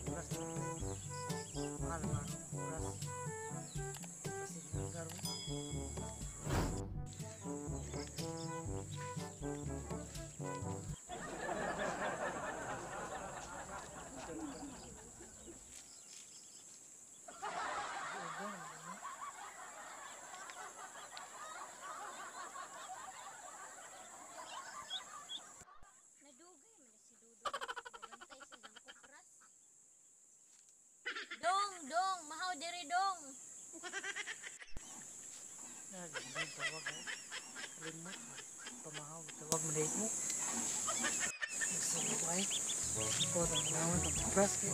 Oras. Mahal man oras. Kasi garo. Nadugay man na si Dudong. Mabantay sa iyang kupras. Dong, dong, mahaw diri dong. Nagandang tawag eh. Limot. Pamahaw tawag mo date mo. Gusto ko ay. Ko ang naman ang kupras kay.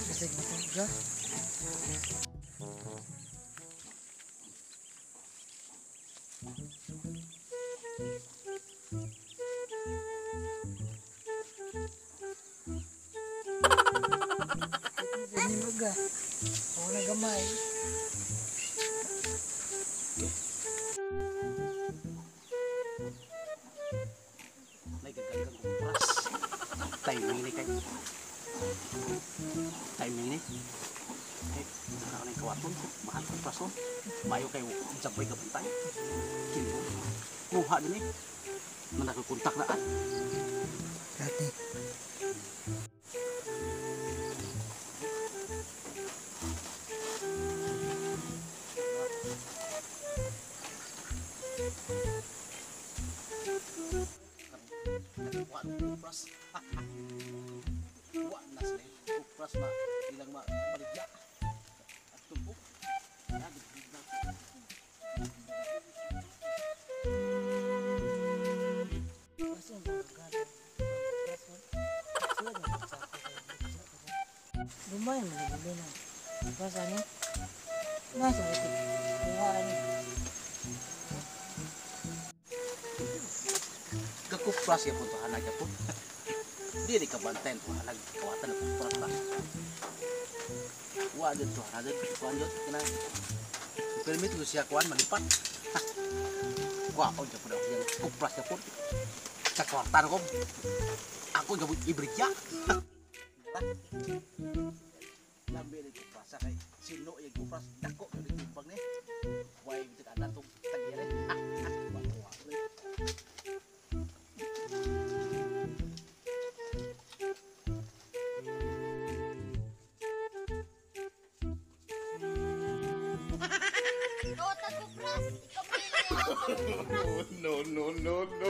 Kasi matuga. Ni maga. Ako na gamay. May gaganggang kupras. Timing ni kay. Timing ni. Eh, nakaroon ng kawaton. Mahal kupras oh. Mayo kayo jaboy kabantay. Kilo. Kuha din eh. Manakakontak na ah. Dati. Kuha ng kupras. Kuha na sila eh. Kupras ma ilang ma baligya. At tumpok. Kasi ang gagana. Kupras mo. Sila na sa. Lumay mo na gulo na. Kupras ani. Nasa butik. Kuha ani. Kakupras ya po to hanag po. Dili ka bantayan to hanag kawatan na kupras ba. Wa din to hanag kuan jud kana. Permit ko siya kuan malipat. Wa on jud po daw yang kupras ya po. Sa kwarta ko. Ako gabot ibrigya. Lambi ni kupras kay sino yung kupras dako yung timbang ni. Way bitik anak tong tagyere. Wa wa. Kawatan kupras. Ikaw pa rin ang kupras. No, no, no, no.